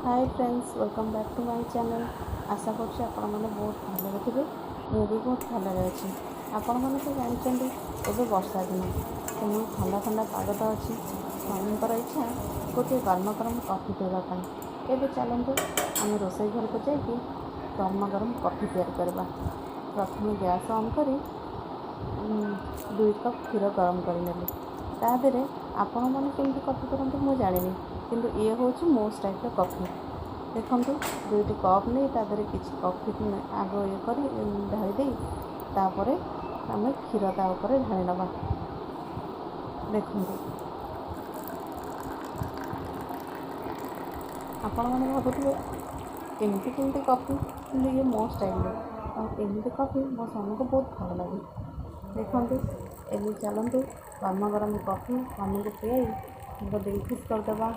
Hi friends, welcome back to my channel. ଆଶା କରୁଛି ଆପଣମାନେ ବହୁତ ଭଲରେ ଥିବେ। ମୁଁ ବି ବହୁତ ଭଲରେ ଅଛି। ଆପଣମାନେ ତ ଜାଣିଛନ୍ତି, ଏବେ ବର୍ଷା ଦିନ, ତେଣୁ ଥଣ୍ଡା ଥଣ୍ଡା ପାଗ ତ ଅଛି। ସ୍ୱାମୀଙ୍କର ଇଚ୍ଛା ଗୋଟିଏ ଗରମ ଗରମ କଫି ପିଇବା ପାଇଁ। ଏବେ ଚାଲନ୍ତୁ, ଆମେ ରୋଷେଇ ଘରକୁ ଯାଇକି ଗରମ ଗରମ କଫି ତିଆରି କରିବା। ପ୍ରଥମେ ଗ୍ୟାସ୍ ଅନ୍ କରି 2 କପ୍ କ୍ଷୀର ଗରମ କରିନେଲି। ତା ଦେହରେ ଆପଣମାନେ କେମିତି କଫି କରନ୍ତି ମୁଁ ଜାଣିନି, କିନ୍ତୁ ଇଏ ହେଉଛି ମୋ ଷ୍ଟାଇଲ୍ର କଫି। ଦେଖନ୍ତୁ, 2ଟି କପ୍ ନେଇ ତା ଦେହରେ କିଛି କଫି ଆଗ ଇଏ କରି ଢାଳି ଦେଇ, ତାପରେ ଆମେ କ୍ଷୀର ତା ଉପରେ ଢାଳି ନେବା। ଦେଖନ୍ତୁ, ଆପଣମାନେ ଭାବୁଥିବେ ଏମିତି କେମିତି କଫି, କିନ୍ତୁ ଇଏ ମୋ ଷ୍ଟାଇଲ୍ରେ ଆଉ ଏମିତି କଫି ମୋ ସ୍ୱାମୀଙ୍କୁ ବହୁତ ଭଲ ଲାଗେ। ଦେଖନ୍ତୁ, ଏବେ ଚାଲନ୍ତୁ ଗରମ ଗରମ କଫି ସ୍ୱାମୀଙ୍କୁ ପିଆଇ ତାଙ୍କ ଦିଲ ଖୁସ୍ କରିଦେବା।